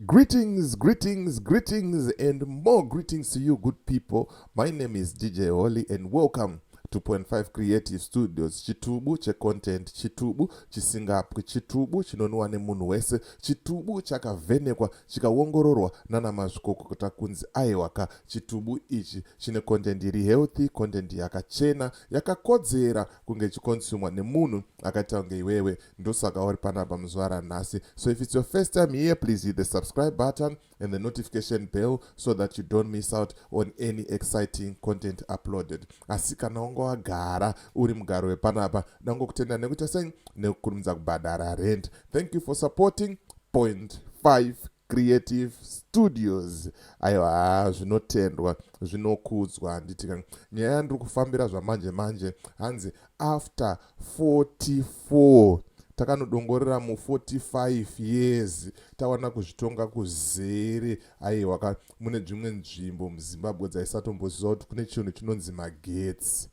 Greetings, greetings, greetings, and more greetings to you, good people. My name is DJ Holly, and welcome to 2.5 Creative Studios. Chitubu checontent, chitubu chisingapwi, chitubu chinonwa nemunhu wese, chitubu chakavhenekwa chikaongororwa nana mazvikokota kunzi aiwaka, chitubu ichi chine content iri healthy, content yakachena, yakakodzera kunge ichiconsumwa nemunhu akaita kunge iwewe. Ndosaka uri panapa muzuva ranhasi. So if it's your first time here, please hit the subscribe button and the notification bell so that you don't miss out on any exciting content uploaded. Asi kana wanga wagara uri mugaro wepanapa, ndangokutenda nekuita sei, nekukurumidza kubhadhara rent. Thank you for supporting Point 5 Creative Studios. Aiwa, zvinotendwa, zvinokudzwa. Handiti nyaya yandiri kufambira zvamanje manje, hanzi after 44, takanodongorera mu45 years, tawana kuzvitonga kuzere. Aiwa, mune dzimwe nzvimbo muZimbabwe dzaisatomboziva kuti kune chinhu chinonzi magetsi.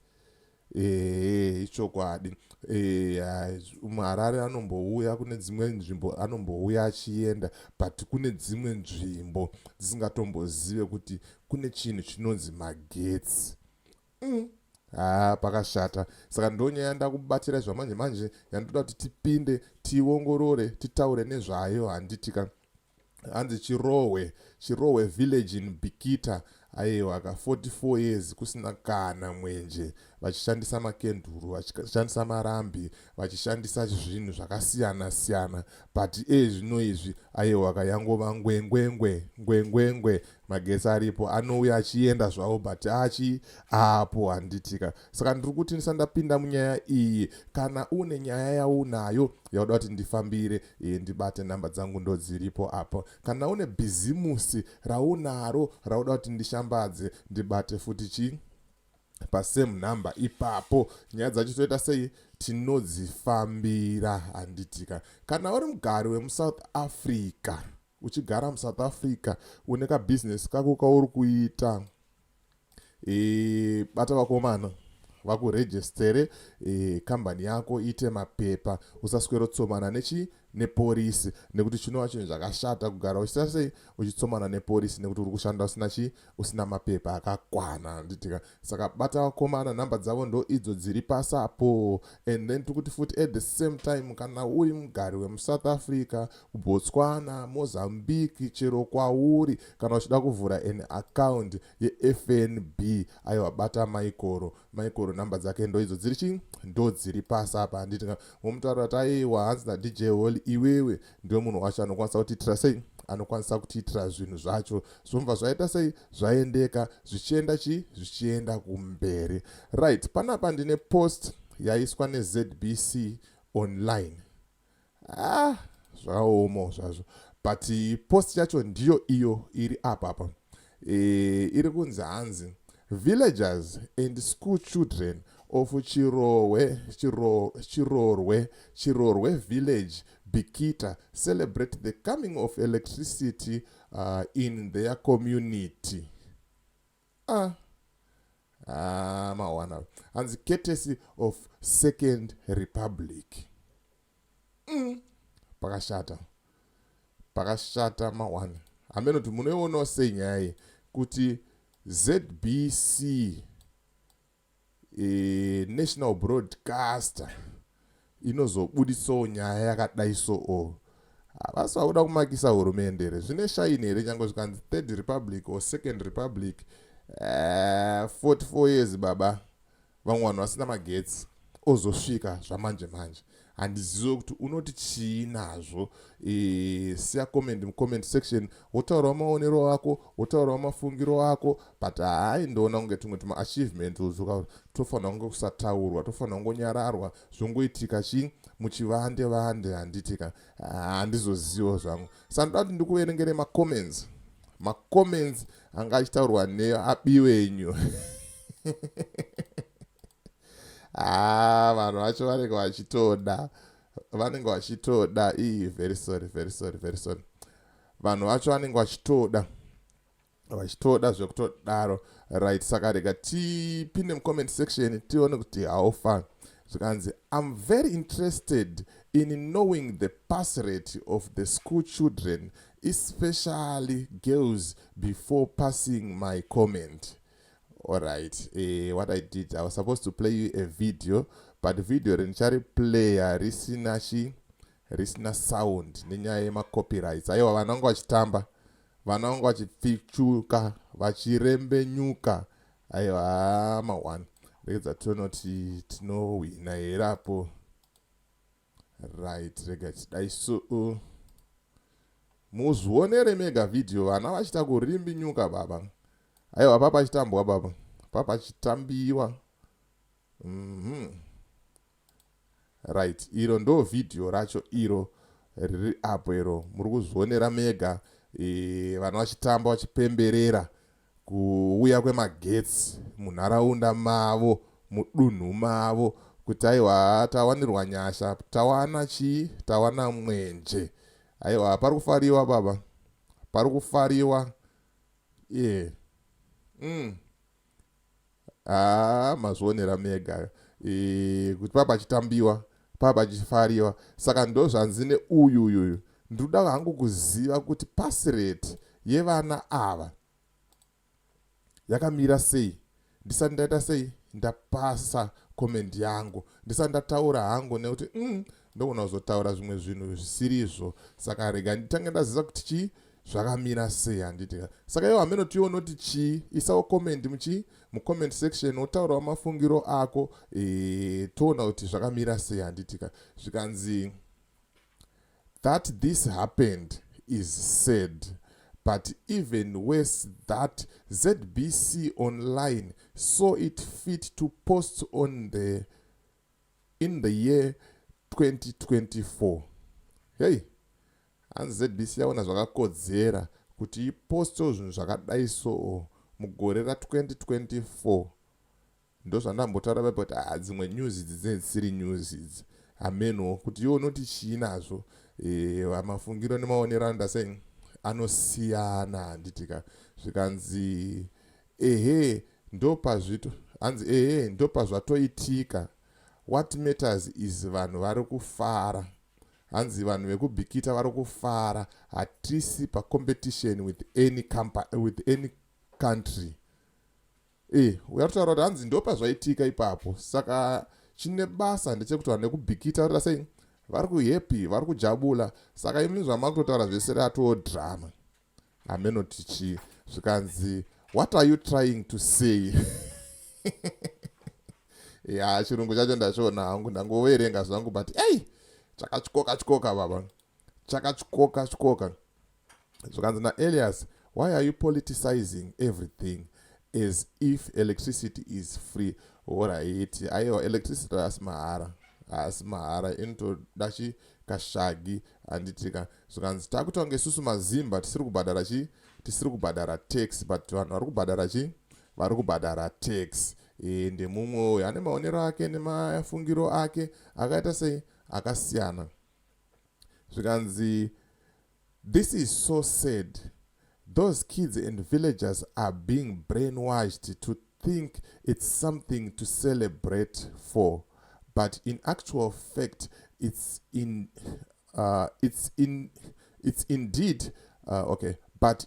Ehe, ichokwadi. MuHarare anombouya, kune dzimwe nzvimbo anombouya achienda, but kune dzimwe nzvimbo dzisingatombozive kuti kune chinhu chinonzi magetsi. Ha, pakashata. Saka ndonyaya ndakubatira zvamanje manje yandoda kuti tipinde, tiongorore, titaure nezvayo, handitika? Hanzi Chirohwe village in Bikita, aiwa ka, 44 years kusina kana mwenje, vachishandisa makenduru, vachishandisa marambi, vachishandisa zvinhu zvakasiyana siyana, but ezvino izvi, aiwa ka, yangova ngwengwengwe ngwengwengwe. Magetsi aripo, anouya achienda zvavo, but achi apo, handitika? Saka ndiri kuti ndisandapinda munyaya iyi, kana une nyaya yaunayo yauda kuti ndifambire, ndibate, namba dzangu ndo dziripo apo. Kana une bhizimusi raunaro rauda kuti ndishambadze, ndibate futi chii, pasame number ipapo. Nyaya dzacho toita sei? Tinodzifambira, handitika? Kana uri mugari wemuSouth Africa, uchigara muSouth Africa, une kabhizinesi kako kauri kuita, bata vakomana vakuregistere kambani yako, iite mapepa, usaswerotsomana nechi neporisi, nekuti chinova chinhu zvakashata kugara uchita sei, uchitsomana neporisi nekuti uri kushanda usina chi usina mapepa akakwana, handitika? Saka bata vakomana, nhamba dzavo ndo idzo dziri pasapo. And then tikuti futi at the same time, kana uri mugari wemuSouth Africa, kuBotswana, Mozambique, chero kwauri, kana uchida kuvhura an account yeFNB, aiwa, bata Maikoro. Maikoro nhamba dzake ndo idzo dziri chi ndo dziri pasapa, handitika? Womutaura kuti aiwa, hanzi naDJ Hall, iwewe ndiwe munhu wacho anokwanisa kutiitira sei, anokwanisa kutiitira zvinhu zvacho, zvobva zvaita sei, zvaendeka, zvichienda chi zvichienda kumberi. Right, panapa ndine post yaiswa neZBC Online. Ah, zvakaomawo zvazvo, but post yacho ndiyo iyo iri apapa. Iri kunzi, hanzi, "Villagers and school children of Chirorwe village, Bikita, celebrate the coming of electricity in their community." Ah, mawana, hanzi courtesy of Second Republic. Pakashata, pakashata, mawana. Hamene kuti munoionawo sei nyaya iyi, kuti ZBC, national broadcaster, inozobudisawo nyaya yakadai soo? Havasi vakuda kumakisa hurumende here? Zvine shaini here, nyange zvikanzi Third Republic or Second Republic? 44 years, baba, vamwe vanhu vasina magetsi, ozosvika zvamanje manje. Handizivi kuti unoti chii nazvo. Siya comment mucomment section, wotaurawo maonero ako, wotaurawo mafungiro ako. But hai, ndoona kunge tumwe tumaachievement uzuka tofanira kunge kusataurwa, tofanira kungonyararwa, zvongoitika chi muchivande vande, handitika? Handizozivo zvangu. Saka ndoda kuti ndikuverengere macomments, macomments anga achitaurwa neabiwenyu. Ah, vanhu vacho vanenge vachitoda, vanenge vachitoda. Ii, very sorry, very sorry, very sorry. Vanhu vacho vanenge vachitoda, vachitoda zvekutodaro. Right, saka rega tipinde mucomment section, tione kuti how far. Zvikanzi, "I'm very interested in knowing the pass rate of the school children in Especially girls, before passing my comment. Alright, what I did, I was supposed to play you a video, but video rendichariplaya risina chi risina sound nenyaya yemacopyrights. Aiwa, vana vanga vachitamba, vana vanga vachipfichuka, vachirembenyuka. Aiwa, ma1 regedza tonoti tinohwina here apo. Right, rega tidai so muzvionere mega vhidhiyo, vana vachiita kurimbinyuka baba. Aiwa, papa achitambwa baba, papa achitambiwa. Right, iro ndo vhidhiyo racho iro riri apo iro muri kuzvionera mega. Vana vachitamba, vachipemberera kuuya kwemagetsi munharaunda mavo, mudunhu mavo, kuti aiwa, tawanirwa nyasha, tawana chii, tawana mwenje. Aiwa, pari kufariwa baba, pari kufariwa iye, yeah. Haa, mazvionera mega kuti papa pachitambiwa, papa pachifariwa. Saka ndo zvanzi neuyu uyuyu, ndinoda hangu kuziva kuti pass rate yevana ava yakamira sei ndisati ndaita sei, ndapasa comment yangu, ndisati ndataura hangu, nekuti ndogona kuzotaura zvimwe zvinhu zvisirizvo. Saka rega nditange ndaziva kuti chii, zvakamira sei, handiti? Saka iwo hameno tionoti chii. Isawo comment muchi mucomment section, wotaurawo mafungiro ako, toona kuti zvakamira sei, handitika? Zvikanzi, "That this happened is sad, but even worse that ZBC Online saw it fit to post on the in the year 2024." Hey, hanzi ZBC yaona zvakakodzera kuti ipostewo zvinhu zvakadai so mugore ra2024. Ndo zvandambotaura paipo kuti ah, dzimwe news idzi dzinenge dzisiri news idzi. Hameno kuti iwe unoti chii nazvo. Mafungiro nemaonero anoda sei anosiyana, handitika? Zvikanzi ehe, ndopazvito, hanzi ehe, ndopazvatoitika. What matters is vanhu vari kufara. Hanzi vanhu vekuBikita vari kufara. Hatisi pacompetition with any country. Uyatotaura kuti hanzi ndopazvaitika ipapo. Saka chine basa ndechekuti vanhu vekuBikita varita sei, vari kuhappy, vari kujabula. Saka imi zvamakutotaura zvese ratoo drama, hamenoti chii. Zvikanzi, "What are you trying to say?" Ya, chirungu chacho ndachiona hangu, ndangoverenga zvangu, but ei, chakatyoka tyoka baba, chakatyoka tyoka. Zvikanzi naElias, "Why are you politicizing everything as if electricity is free?" Alright, aiwa, electricity haasi mahara, haasi mahara, inotoda chikashagi, handitika? Zvikanzi takuita kunge isusu mazimba tisiri kubhadhara chi tisiri kubhadhara tax, but vanhu vari kubhadhara chi vari kubhadhara tax. Ndemumwe uyo ane maonero ake nemafungiro ake akaita sei, akasiyana. Zvikanzi, "This is so sad. Those kids and villagers are being brainwashed to think it's something to celebrate for, but in actual fact it's indeed okay but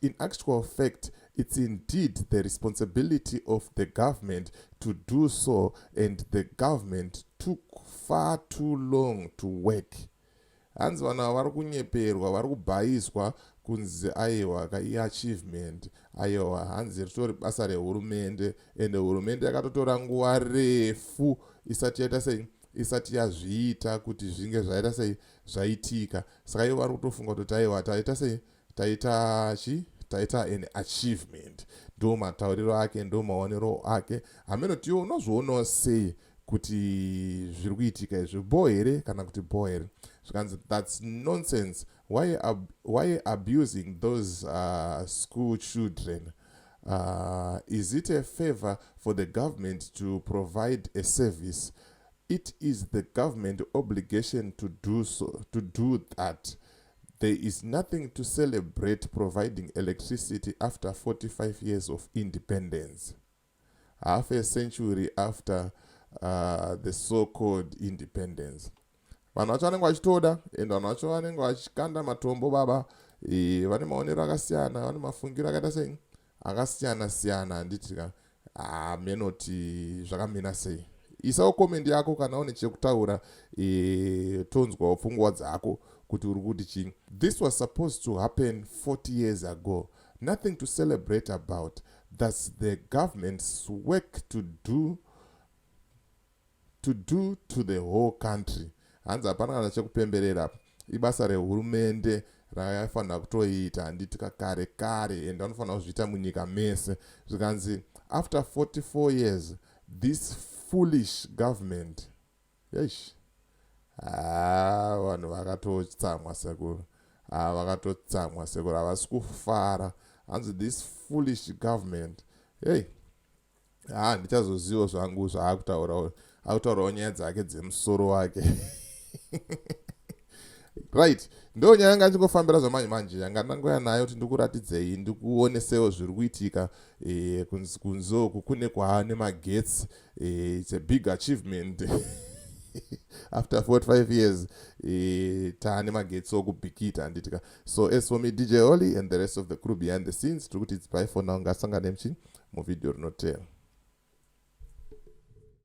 in actual fact it's indeed the responsibility of the government to do so, and the government took far too long to work." Hanzi vanhu ava vari kunyeperwa, vari kubhaiswa kunzi aiwa, kaiachievement. Aiwa, hanzi ritori basa rehurumende, ende hurumende yakatotora nguva refu isati yaita sei, isati yazviita kuti zvinge zvaita sei, zvaitika. Saka ivo vari kutofunga kuti aiwa, taita sei, taita chi taita an achievement. Ndo matauriro ake, ndo maonero ake. Hamenotiwo unozvionawo sei kuti zviri kuitika izvi bo here kana kuti bo here? Zvikanzi, "That's nonsense. Why abusing those school children? Is it a favor for the government to provide a service? It is the government obligation to do so, to do that. There is nothing to celebrate providing electricity after 45 years of independence, half a century after the so-called independence." Vanhu vacho vanenge vachitoda, and vanhu vacho vanenge vachikanda matombo baba. Vane maonero akasiyana, vane mafungiro akaita sei, akasiyana siyana, handiti ka? Hamenoti zvakamira sei. Isawo comment yako kana une chekutaura, tonzwawo pfungwa dzako kuti uri kuti chii. This was supposed to happen 40 years ago. Nothing to celebrate about. That's the government's work to do to the whole country. Hanzi hapana kana chekupemberera, ibasa rehurumende raifanira kutoita, handiti, kakare kare, and vanofanira kuzviita munyika mese. Zvikanzi after 44 years, this foolish government. Eish, ha, vanhu vakatotsamwa sekuru. Ha, vakatotsamwa sekuru, havasi kufara. Hanzi this foolish government. Hey, ha, ndichazoziva zvangu zvaakutaurawo. Akutaurawo nyaya dzake dzemusoro wake. Right, ndo nyaya yanga ndichingofambira zvamanje manje, yanga ndangoya nayo kuti ndikuratidzei, ndikuonesewo zviri kuitika. Kunze uku kune kwaane magetsi. It's a big achievement after 45 years. Taane magetsi okubhikita, handitika? So as for me, DJ Holly, and the rest of the crew behind the scenes, tiri kuti it's bye for now. Ngasangane muchi muvhidhiyo rinotera.